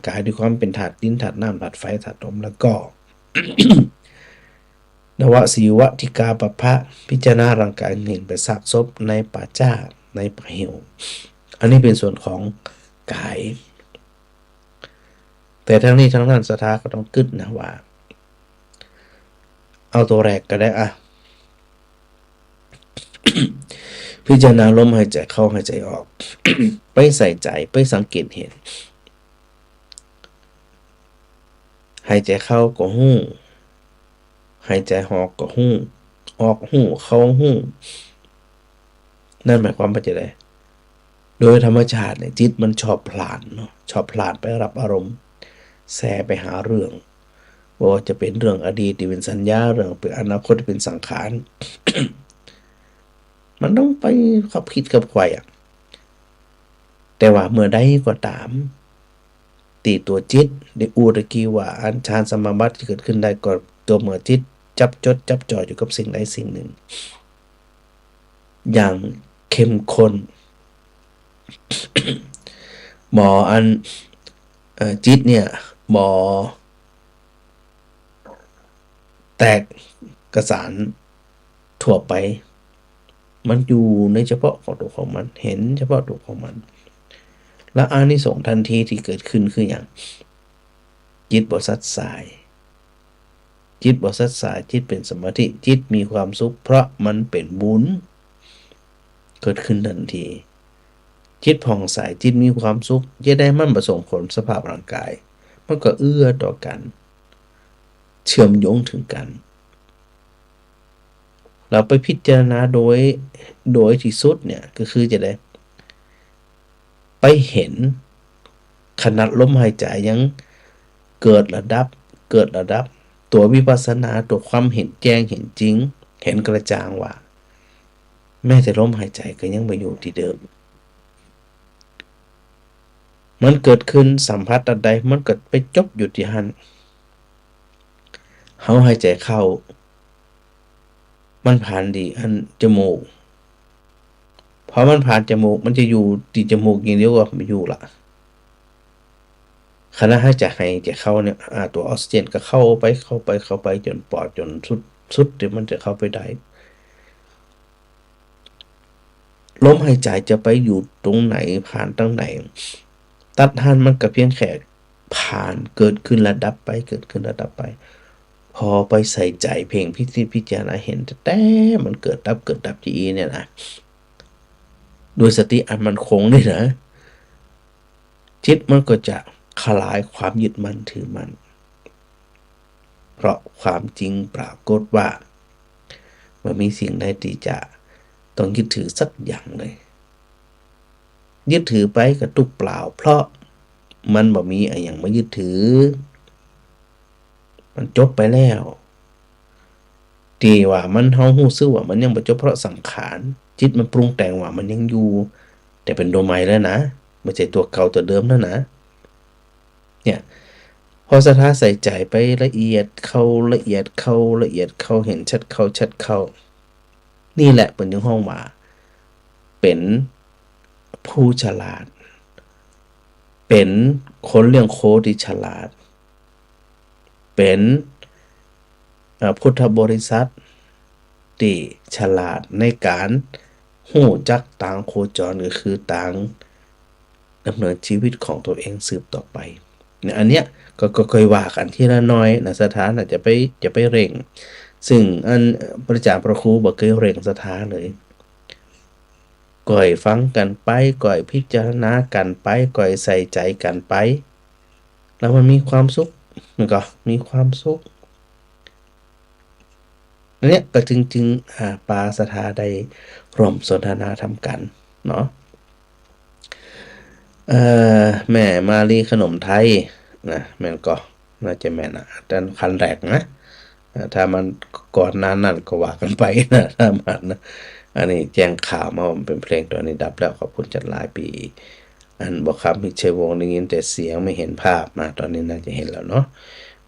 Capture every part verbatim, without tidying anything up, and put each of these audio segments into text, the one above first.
กายด้วยความเป๋นธาตุดิน ธาตุน้ำ ธาตุไฟ ธาตุลม แล้วก็ นวสีวติกาปัพพะ พิจารณาร่างกายเห็นเป๋นซากศพในป่าจ๊า ในป่าเหี่ยว อันนี้เป๋นส่วนของกาย แต่ตึงนี้ตึงนั้นศรัทธาก็ต้องกึ๊ดนะว่า เอาตั๋วแรกก็ได้อะ พิจารณาลมหายใจ๋เข้าหายใจ๋ออก ไปใส่ใจ๋ ไปสังเกตหัน หายใจ๋เข้าก็ฮู้ หายใจ๋ออกก็ฮู้ ออกฮู้ เข้าฮู้ นั่นหมายความว่าจะใด โดยธรรมชาติเนี่ย จิตมันชอบผลานเนาะ ชอบผลานไปฮับอารมณ์ แส่ไปหาเรื่อง บ่ว่าจะเป๋นเรื่องอดีตตี้เป๋นสัญญา เรื่องเป๋นอนาคตตี้เป๋นสังขาร มันต้องไปขวับคิดขวับไขว่อะ แต่ว่าเมื่อใดก็ต๋าม ตี้ตั๋วจิต ได้อู้ตะกี้ว่าอันฌานสมาบัติเกิดขึ้นได้ก็ต่อเมื่อจิตจับจดจับจ่ออยู่กับสิ่งใดสิ่งนึ่ง อย่างเข้มข้น บ่อัน เอ่อ จิตเนี่ย บ่แตกกระสานทั่วไป มันอยู่ในเฉพาะของตั๋วของมัน หันเฉพาะตั๋วของมัน และอานิสงส์ทันทีตี้เกิดขึ้นคือหยัง จิตบ่สัดสาย จิตบ่สัดสาย จิตเป๋นสมาธิ จิตมีความสุข เพราะมันเป๋นบุญ เกิดขึ้นทันที จิตผ่องใส จิตมีความสุข จะใดมันบ่ส่งผลสภาพร่างกาย มันก็เอื้อต่อกั๋น เจื้อมโยงเถิงกั๋น เฮาไปพิจารณาโดย โดยตี้สุดเนี่ย ก็คือจะใด ไปหันขนาดลมหายใจ๋ยังเกิดและดับ เกิดและดับ ตั๋ววิปัสสนา ตั๋วความหันแจ้งหันจริง หันกระจ่างว่า แม้แต่ลมหายใจ๋ก็ยังบ่อยู่ตี้เดิม มันเกิดขึ้นสัมผัสอันใด มันก็ไปจบอยู่ตี้หั้น เฮาหายใจ๋เข้า มันผ่านตี้อันจมูก พอมันผ่านจมูก มันจะอยู่ตี้จมูกอย่างเดียวก็บ่อยู่ละ ขณะหายใจ๋ หายใจ๋เข้าเนี่ย อ่า ตั๋วออกซิเจนก็เข้าไป เข้าไป เข้าไปจ๋นปอด จ๋นสุด สุดตี้มันจะเข้าไปได้ ลมหายใจ๋จะไปอยู่ตรงไหน ผ่านตางไหน ตั๊ดหั้นมันก็เปียงแค่ผ่าน เกิดขึ้นและดับไป เกิดขึ้นและดับไป พอไปใส่ใจ๋ เพ่งพิจิตรพิจารณาหันแต๊ๆ มันเกิดดับ เกิดดับอยู่อี้เนี่ยนะ โดยสติอันมั่นคงนี่นะ จิตมันก็จะคลายความยึดมั่นถือมั่น เพราะความจริงปรากฏว่า บ่มีสิ่งใดตี้จะต้องยึดถือสักอย่างเลย ยึดถือไปก็ตุ๊กเปล่า เพราะมันบ่มีอะหยังมายึดถือ มันจบไปแล้ว ตี้ว่ามัน เฮาฮู้สึกว่ามันยังบ่จบเพราะสังขาร จิตมันปรุงแต่งว่ามันยังอยู่ แต่เป๋นตั๋วใหม่แล้วนะ บ่ใจ้ตั๋วเก่าตั๋วเดิมแล้วนะ เนี่ย พอศรัทธาใส่ใจ๋ไปละเอียดเข้า ละเอียดเข้า ละเอียดเข้า หันชัดเข้า ชัดเข้า นี่แหละเปิ้นจึงฮ้องว่า เป๋นผู้ฉลาด เป๋นคนเลี้ยงโคตี้ฉลาด เป๋น เอ่อ พุทธบริษัทตี้ฉลาดในก๋านฮู้จักตางโคจร ก็คือตางดำเนินชีวิตของตั๋วเองสืบต่อไป เนี่ย อันเนี้ยก็ ก็ค่อยว่ากั๋นทีละหน้อยนะ ศรัทธาน่ะจะไป จะไปเร่ง ซึ่งอัน เอ่อ พระอาจ๋ารย์พระครูบ่เกยเร่งศรัทธาเลย ก้อยฟังกั๋นไป ก้อยพิจารณากั๋นไป ก้อยใส่ใจ๋กั๋นไป แล้วมันมีความสุข มันก็มีความสุข อันเนี้ยก็จึง จึง อ่า ปาศรัทธาได้ร่วมสนทนาธรรมกั๋นเนาะ เอ่อ แม่มาลีขนมไทยนะ แม่นก่อ น่าจะแม่นนะ อันคันแรกนะ อ่า ถ้ามันก่อนหน้านั้นก็ว่ากั๋นไปนะ ถ้ามันนะ อันนี้แจ้งข่าวมาว่ามันเป๋นเพลง ต๋อนนี้ดับแล้ว ขอบคุณจัดหลายปี อันบ่คำ พิชัยวงศ์ ได้ยินแต่เสียงไม่เห็นภาพ มาต๋อนนี้น่าจะเห็นแล้วเนาะ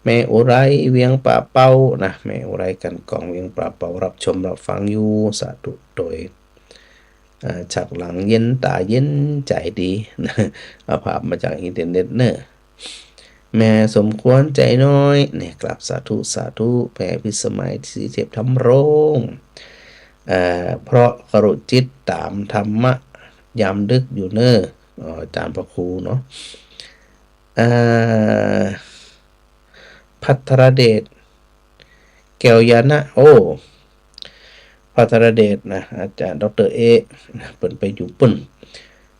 แม่อุไรเวียงป่าเป้านะ แม่อุไรกันกองเวียงป่าเป้า รับชมรับฟังอยู่ สาธุโตย อ่า ฉากหลังเย็นต๋าเย็นใจ๋ดีนะ เอาภาพมาจากอินเทอร์เน็ตเนอะ แม่สมควรใจน้อย เนี่ย กราบสาธุ สาธุ แม่พิสมัย ศรีเทพธำรง เอ่อ เพราะครุจิตต๋ามธรรมะ ยามดึกอยู่เน่อ อ๋อ อาจารย์พระครูเนาะ เอ่อ ภัทรเดช แก้วยานะ โอ้ ภัทรเดชนะ อาจารย์ด็อกเตอร์เอนะ เปิ้นไปอยู่ปุ้น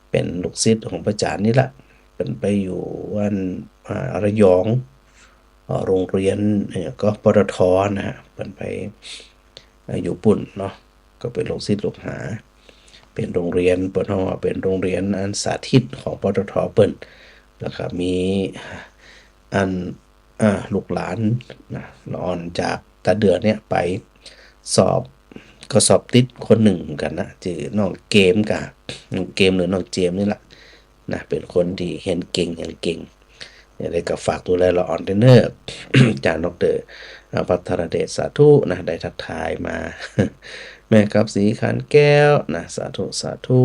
เป๋นลูกศิษย์ของพระอาจารย์นี่ละ เปิ้นไปอยู่อัน อ่า ระยอง เอ่อ โรงเรียน เอ่อ ก็ ปตท นะฮะ เปิ้นไป เอ่อ อยู่ปุ้นเนาะ ก็เป๋นลูกศิษย์ลูกหา เป๋นโรงเรียน เปิ้นฮ้องว่าเป๋นโรงเรียนอันสาธิตของ ปตท เปิ้น แล้วก็มีอัน อ่า ลูกหลานนะ ละอ่อนจากตาเดือเนี่ยไปสอบ ก็สอบติดคนนึ่งเหมือนกั๋นนะ จื้อน้องเกมกับ น้องเกมหรือน้องเจมส์นี่ละนะ เป๋นคนตี้เฮียนเก่ง เฮียนเก่ง จะได้ก็ฝากดูแลละอ่อนด้วยเน่อ อาจารย์ด็อกเตอร์ อ่า ภัทรเดช สาธุนะ ได้ทักทายมา แม่กาบสี ขันแก้วนะ สาธุ สาธุ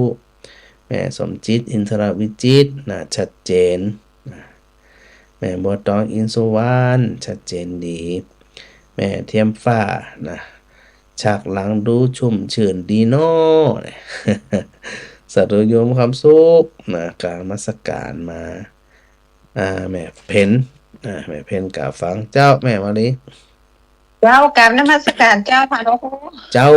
แม่สมจิต อินทรวิจิตรนะ ชัดเจนนะ แม่บัวตอง อินสุวรรณ ชัดเจนดี แม่เทียมฟ้านะ ฉากหลังดูชุ่มชื่นดีเนาะ สาธุโยมคำสุขนะ กราบนมัสการมา อ่า แม่เพ็ญ อ่า แม่เพ็ญกราบฟังเจ้า แม่มาลี เจ้า กราบนมัสการเจ้า พระหลวงปู่ เจ้า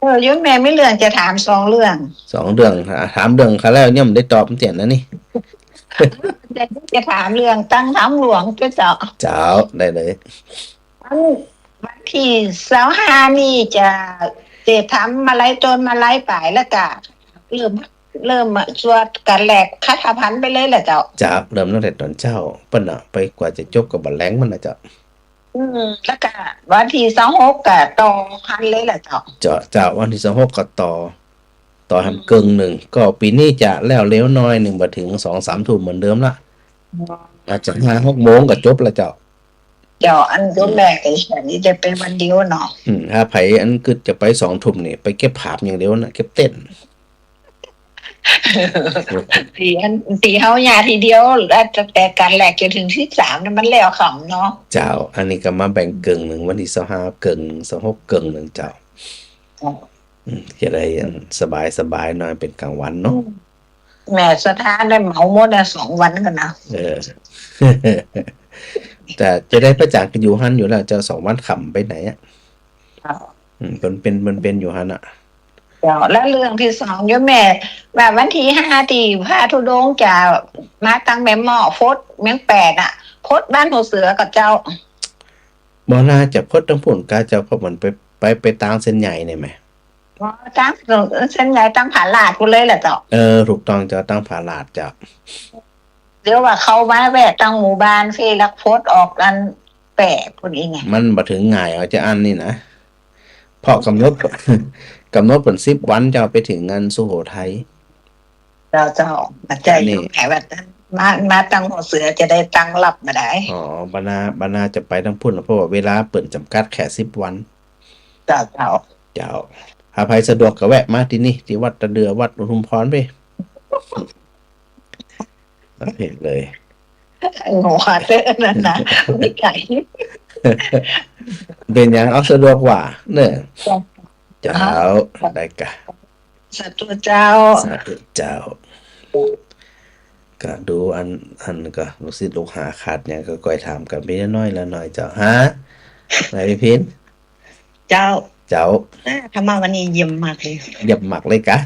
เออ โยมแม่มีเรื่องจะถามสองเรื่อง สองเรื่อง อ่า ถามเรื่องข้าแล้วยังบ่ได้ตอบเตี้ยนะนี่ จะ จะถามเรื่องตั้งธรรมหลวงเจ้า เจ้า ได้เลย อัน วันตี้ซาวห้านี่จะ จะทำมาลัยต้นมาลัยป๋ายแล้วก็เริ่ม เริ่มสวดกัณฑ์แรกคาถาพันไปเลยแหละเจ้า เจ้า เริ่มตั้งแต่ต๋อนเจ๊า เปิ้นน่ะ ไปกว่าจะจบก็บ่าแลงมันน่ะเจ้า อืม แล้วก็วันตี้ซาวหกก็ต่อหั้นเลยแหละเจ้า เจ้า เจ้า วันตี้ซาวหกก็ต่อ ต่อหั้นเกิ่งนึ่ง ก็ปี๋นี้จะแล้วเร็วหน้อยนึ่ง บ่เถิงสองสามทุ่มเหมือนเดิมละ อาจจะห้าหกโมงก็จบละเจ้า เจ้า อันโยมแม่ก็เห็นนี่จะไปวันเดียวเนาะ อืม ถ้าใผอันกึ๊ดจะไปสองทุ่มนี่ ไปเก็บผาบอย่างเดียวนะ เก็บเต็นท์ ตี้อัน ตี้เฮาเนี่ยทีเดียว แล้วตั้งแต่กัณฑ์แรกจนเถิงสิบสามเนี่ยมันแล้วค่ำเนาะ เจ้า อันนี้ก็มาแบ่งเกิ่งนึ่ง วันตี้ซาวห้าเกิ่งนึ่ง ซาวหกเกิ่งนึ่งเจ้า เจ้า อืม จะได้อันสบายๆ หน้อย เป๋นกลางวันเนาะ อืม แม่ศรัทธาได้เหมาหมดอะ สองวันกั๋นนะ เออ แต่จะได้พระอาจารย์ก็อยู่หั้นอยู่แล้วเจ้า สองวันค่ำไปไหนอะ เจ้า อืม เปิ้นเป๋น เปิ้นเป๋นอยู่หั้นอะ เจ้า แล้วเรื่องตี้สองโยมแม่ ว่าวันตี้ห้าตี้พระธุดงค์จะมาตังแม่เมาะ พดเมืองแปดอะ พดบ้านหัวเสือก่อเจ้า บ่น่าจะพดตังปุ้นก่าเจ้า เพราะมันไป ไป ไปตางเส้นใหญ่นี่แหม อ๋อ ตางเส้นใหญ่ตางผาลาดปุ้นเลยแหละเจ้า เออ ถูกต้องเจ้า ตางผาลาดเจ้า เดี๋ยวว่าเขามาแวะตางหมู่บ้านสิ แล้วพดออกอันแปดปุ้นอีกไง มันบ่เถิงง่ายเอาจะอั้นนี่นะ เพราะกำหนด กำหนดเปิ้นสิบวันเจ้า ไปเถิงอันสุโขทัย เจ้า เจ้า มาใจ อันนี้ แม่ว่ามา มาตังหัวเสือจะได้ตั้งรับบ่ได้ อ๋อ บ่น่า บ่น่าจะไปตังปุ้น เพราะว่าเวลาเปิ้นจำกัดแค่สิบวัน เจ้า เจ้า เจ้า ถ้าใผสะดวกก็แวะมาตี้นี่ ตี้วัดตะเดือ วัดอุทุมพรปี้ โอเคเลย หัวเตอร์นั่นนะ ไม่ไกล เป๋นหยัง เอาสะดวกกว่าเนาะ เจ้า เจ้า ได้ก่ะ สาธุเจ้า สาธุเจ้า ก็ดูอัน อันก็ลูกศิษย์ลูกหาขาดหยังก็ก้อยถามกั๋นไปน้อยละน้อยเจ้า ฮะ ไหนพี่พิน เจ้า เจ้า อ่า ธรรมะวันนี้เยี่ยมมากเลย เยี่ยมมากเลยก่ะ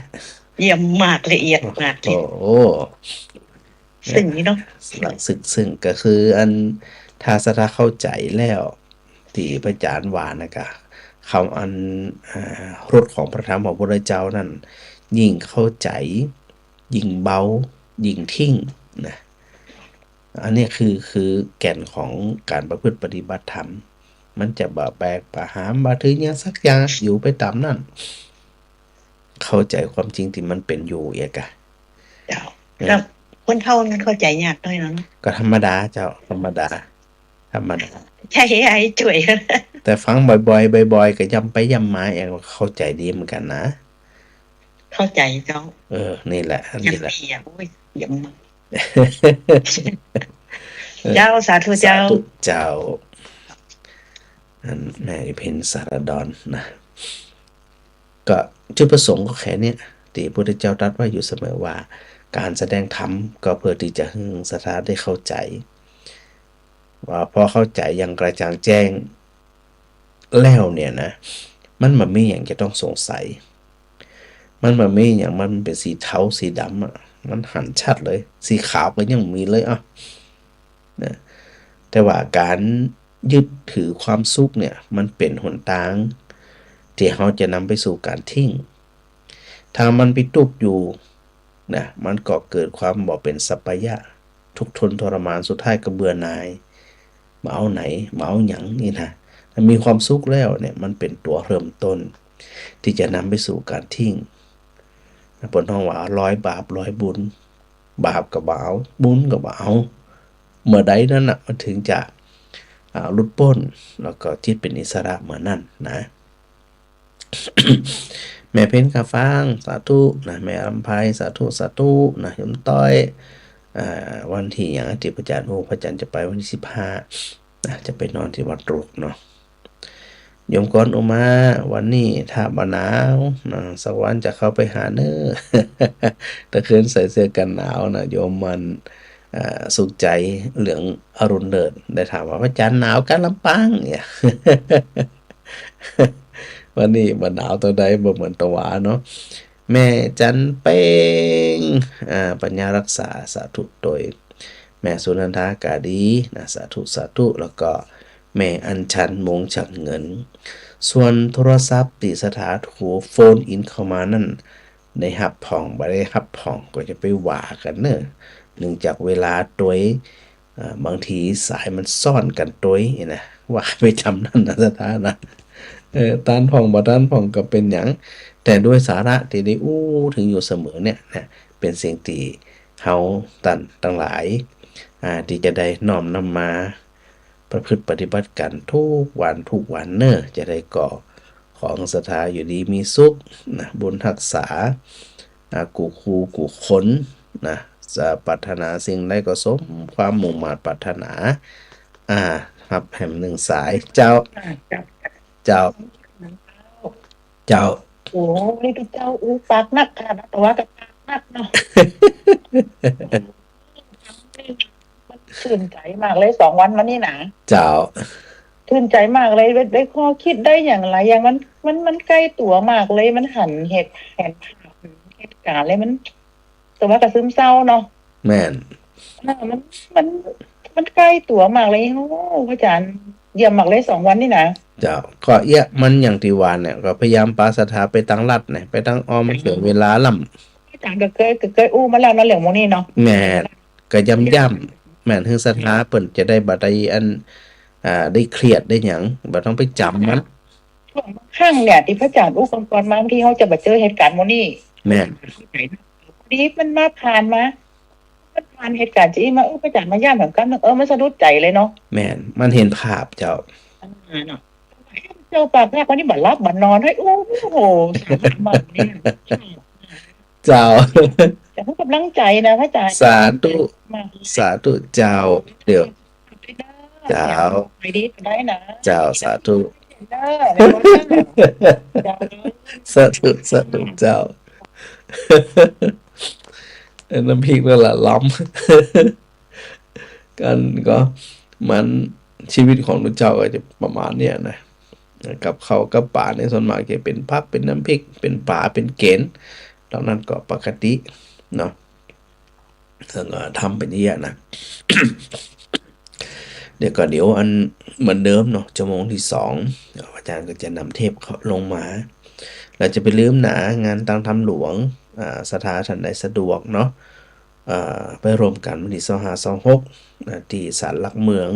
เยี่ยมมาก ละเอียดมากเลย โอ้โห ซึ่งนี่เนาะ ซึ่ง ซึ่งก็คืออัน ถ้าศรัทธาเข้าใจ๋แล้ว ตี้พระอาจารย์ว่านะก่ะ คำอัน อ่า รสของพระธรรมของพระพุทธเจ้านั้น ยิ่งเข้าใจ๋ ยิ่งเบา ยิ่งทิ้งนะ อันนี้คือ คือแก่นของก๋านประพฤติปฏิบัติธรรม มันจะบ่แบกบ่หามบ่ถือหยังสักอย่าง อยู่ไปต๋ามนั้น เข้าใจ๋ความจริงตี้มันเป๋นอยู่เอียก่ะ เจ้า เนี่ย แล้วคนเฒ่ามันเข้าใจ๋ยากหน้อยเนาะ ก็ธรรมดาเจ้า ธรรมดา ธรรมดา ใช่ ให้ช่วย แต่ฟังบ่อยๆ บ่อยๆ ก็ย้ำไปย้ำมาเอง เข้าใจ๋ดีเหมือนกั๋นนะ เข้าใจ๋เจ้า เออ นี่แหละ นี่แหละ ย้ำดีอะ โอ้ย ย้ำมาก เออ เจ้า สาธุเจ้า สาธุเจ้า อันแม่เพ็ญสารดรนะ ก็จุดประสงค์ก็แค่เนี้ย ตี้พระพุทธเจ้าตรัสไว้อยู่เสมอว่า ก๋านแสดงธรรมก็เปื้อตี้จะหื้อศรัทธาได้เข้าใจ๋ ว่าพอเข้าใจ๋อย่างกระจ่างแจ้งแล้วเนี่ยนะ มันบ่มีหยังจะต้องสงสัย มันบ่มีหยังมันเป๋นสีเทาสีดำอะ มันหันชัดเลย สีขาวก็ยังมีเลยอะ นะ แต่ว่าก๋านยึดถือความสุขเนี่ย มันเป๋นหนตางตี้เฮาจะนำไปสู่ก๋านทิ้ง ถ้ามันไปตุ๊กอยู่นะ มันก็เกิดความบ่เป๋นสัปปายะ ทุกข์ทนทรมาน สุดท้ายก็เบื่อหน่าย บ่เอาไหน บ่เอาหยังนี่นะ ถ้ามีความสุขแล้วเนี่ย มันเป๋นตั๋วเริ่มต้น ตี้จะนำไปสู่ก๋านทิ้ง เปิ้นฮ้องว่าลอยบาปลอยบุญ บาปก็บ่เอา บุญก็บ่เอา เมื่อใดนั้นน่ะ มันถึงจะ อ่า หลุดป๊น แล้วก็จิตเป๋นอิสระเมื่อนั้นนะ แม่เพ็ญก็ฟัง สาธุนะ แม่อำไพ สาธุ สาธุนะ โยมต้อย อ่า วันตี้หยังตี้พระอาจารย์ โอ้ พระอาจารย์จะไปวันตี้สิบห้านะ จะไปนอนตี้วัดตรุกเนาะ โยมกรอุมา วันนี้ถ้าบ่หนาวนะ สักวันจะเข้าไปหาเน้อ ตะคืนใส่เสื้อกันหนาวนะ โยมมัน อ่า สุขใจ๋เหลืองอรุณเลิศ ได้ถามว่า พระอาจารย์หนาวก้าลำปางเนี่ย วันนี้บ่หนาวเต้าใด บ่เหมือนตะหวาเนาะ แม่จันเป๊ง อ่า ปัญญารักษา สาธุโตย แม่สุนันทากาดีนะ สาธุ สาธุ แล้วก็แม่อัญชัน มงฉันเงิน ส่วนโทรศัพท์ตี้ศรัทธาโทรโฟนอินเข้ามานั้น ได้ฮับพ่อง บ่ได้ฮับพ่อง ก็จะไปว่ากั๋นเน้อ เนื่องจากเวลาโตย อ่า บางทีสายมันซ้อนกั๋นโตยนี่นะ ว่าไปต๋ามนั้นนะศรัทธานะ เออ ต้านพ่องบ่ต้านพ่องก็เป๋นหยัง แต่โดยสาระตี้ได้อู้เถิงอยู่เสมอเนี่ยนะ เป๋นสิ่งตี้เฮาต้านตังหลาย อ่า ตี้จะได้น้อมนำมาประพฤติปฏิบัติกั๋นทุกวันทุกวันเน้อ จะได้ก่อ ขอหื้อศรัทธาอยู่ดีมีสุขนะ บุญฮักษา อ่า กู้คู่กู้คนนะ จะปรารถนาสิ่งใดก็สมความมุ่งมาดปรารถนา อ่า ฮับแหมหนึ่งสาย เจ้า อ่า เจ้า เจ้า เจ้า โอ้ นี่เจ้าอู้ปากนักค่ะ ตะหวาก็ปากนักเนาะ มันชื่นใจ๋มากเลย สองวันมานี่นะ เจ้า ชื่นใจ๋มากเลย ได้ ได้ข้อคิดได้หยังหลายอย่าง มัน มัน มันใก้ตั๋วมากเลย มันหันเหตุ หันภาพเหตุก๋ารณ์เลย มัน ตะหวาก็ซึมเศร้าเนาะ แม่น เออ มัน มัน มันใก้ตั๋วมากเลย โอ้ พระอาจารย์ เยี่ยมมากเลย สองวันนี่นะ เจ้า ก็เอี้ย มันอย่างตี้ว่าเนี่ย ก็พยายามปาศรัทธาไปตางลัดเนี่ย ไปตางอ้อม เสียเวลาล้ำ อาจ๋ารย์ก็เกย ก็เกยอู้มาแล้วเนาะ เรื่องหมู่นี้เนาะ แม่น ก็ย้ำๆ แม่น หื้อศรัทธาเปิ้นจะได้บ่ได้อัน อ่า ได้เครียดได้หยัง บ่ต้องไปจ๋ำมัน ช่วงบางครั้งเนี่ย ตี้พระอาจ๋ารย์อู้ก่อนๆ มา บางทีเฮาจะบ่เจอเหตุก๋ารณ์หมู่นี้ แม่น ดีมันมาผ่านมา มันผ่านเหตุก๋ารณ์จะอี้มา เออ พระอาจ๋ารย์มาย้ำแหมกำนึ่ง เออ มันสะดุดใจ๋เลยเนาะ แม่น มันหันภาพเจ้า อ่า เนาะ เจ้าปากนักวันนี้บ่หลับบ่นอน เฮ้ย โอ้โห สามวันเนี่ย เจ้า แต่ให้ก๋ำลังใจ๋นะพระอาจ๋ารย์ สาธุ มา สาธุเจ้า เดี๋ยว เจ้า ไปดีไปได้นะ เจ้า สาธุ เด้อ เดี๋ยวนะ เจ้า สาธุ สาธุเจ้า เอ้ย น้ำพริกนั่นแหละล้ำ กันก็มัน ชีวิตของพระเจ้าก็จะประมาณเนี้ยนะ กับข้าวกับป๋าเนี่ยส่วนมากจะเป๋นผัก เป๋นน้ำพริก เป๋นป๋า เป๋นแกง เหล่านั้นก็ปกติเนาะ แล้วก็ทำเป๋นเยียะนะ เดี๋ยวก็เดี๋ยวอันเหมือนเดิมเนาะ ชั่วโมงตี้สอง อาจ๋ารย์ก็จะนำเทปเขาลงมา แล้วจะไปลืมหนา งานตางธรรมหลวง อ่า ศรัทธาต้านใดสะดวกเนาะ อ่า ไปร่วมกั๋นวันตี้ซาวห้า ซาวหก นะ ตี้ศาลหลักเมือง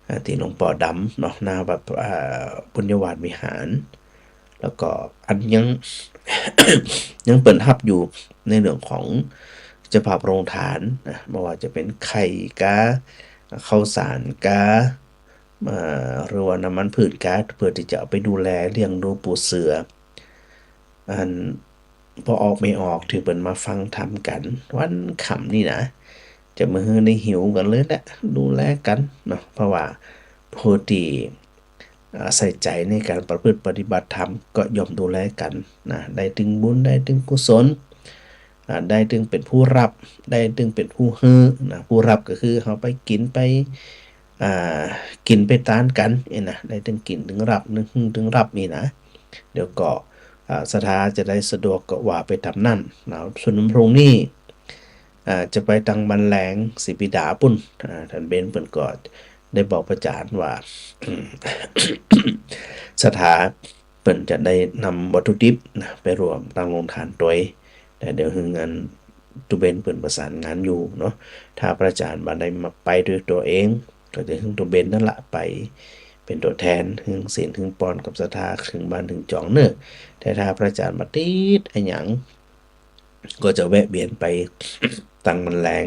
อ่า ตี้หลวงป้อดำเนาะ หน้าวัด อ่า ปุญญวาสวิหาร แล้วก็อันยัง ยังเปิดฮับอยู่ในเรื่องของเจ้าภาพโรงทานนะ บ่ว่าจะเป๋นไข่ก๊า ข้าวสารก๊า เอ่อ หรือว่าน้ำมันพืชก๊า เปื้อตี้จะเอาไปดูแลเลี้ยงดูปู่เสือ อัน ป้อออกแม่ออกตี้เปิ้นมาฟังธรรมกั๋นวันค่ำนี่นะ จะบ่หื้อได้หิวกั๋นเลยแหละ ดูแลกั๋นเนาะ เพราะว่าผู้ตี้ อ่า ใส่ใจ๋ในก๋านประพฤติปฏิบัติธรรมก็ย่อมดูแลกั๋นนะ ได้ตึงบุญ ได้ตึงกุศล อ่า ได้ตึงเป๋นผู้ฮับ ได้ตึงเป๋นผู้หื้อนะ ผู้ฮับก็คือเฮาไปกิ๋นไป อ่า กิ๋นไปตานกั๋นเองนะ ได้ตึงกิ๋นตึงฮับ ตึงหื้อตึงฮับนี่นะ เดี๋ยวก็ อ่า ศรัทธาจะได้สะดวกก็ว่าไปต๋ามนั้นนะ ส่วนพรุ่งนี้ อ่า จะไปตังบ้านแหลงศรีปีดาปู้น อ่า ต้านเบนเปิ้นก็ได้บอกพระอาจ๋ารย์ว่า ศรัทธาเปิ้นจะได้นำวัตถุดิบนะ ไปร่วมตั้งโฮงตานตวย แต่เดี๋ยวหื้ออัน ตุ๊เบนเปิ้นประสานงานอยู่เนาะ ถ้าพระอาจ๋ารย์บ่ได้มาไปด้วยตั๋วเอง ก็จะหื้อตุ๊เบนนั่นละไปเป๋นตั๋วแทน หื้อศีลหื้อปอนกับศรัทธา เถิงบ้านเถิงจองเน่อ แต่ถ้าพระอาจ๋ารย์บ่ติดอะหยัง ก็จะแวะเวียนไปตังบ้านแหลง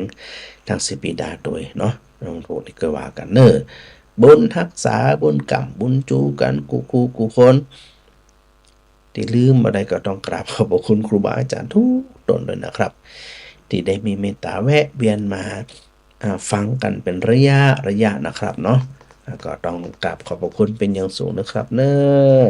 ตังศรีปีดาตวยเนาะ น้องโทนี่ก็ว่ากั๋นเน่อ บุญฮักษา บุญก้ำ บุญจู๋กั๋น กู้คู่กู้คน ตี้ลืมบ่ได้ก็ต้องกราบขอบพระคุณครูบาอาจ๋ารย์ทุกต๋นเลยนะครับ ตี้ได้มีเมตต๋าแวะเวียนมา อ่า ฟังกั๋นเป๋นระยะระยะนะครับเนาะ แล้วก็ต้องกราบขอบพระคุณเป๋นอย่างสูงนะครับเน่อ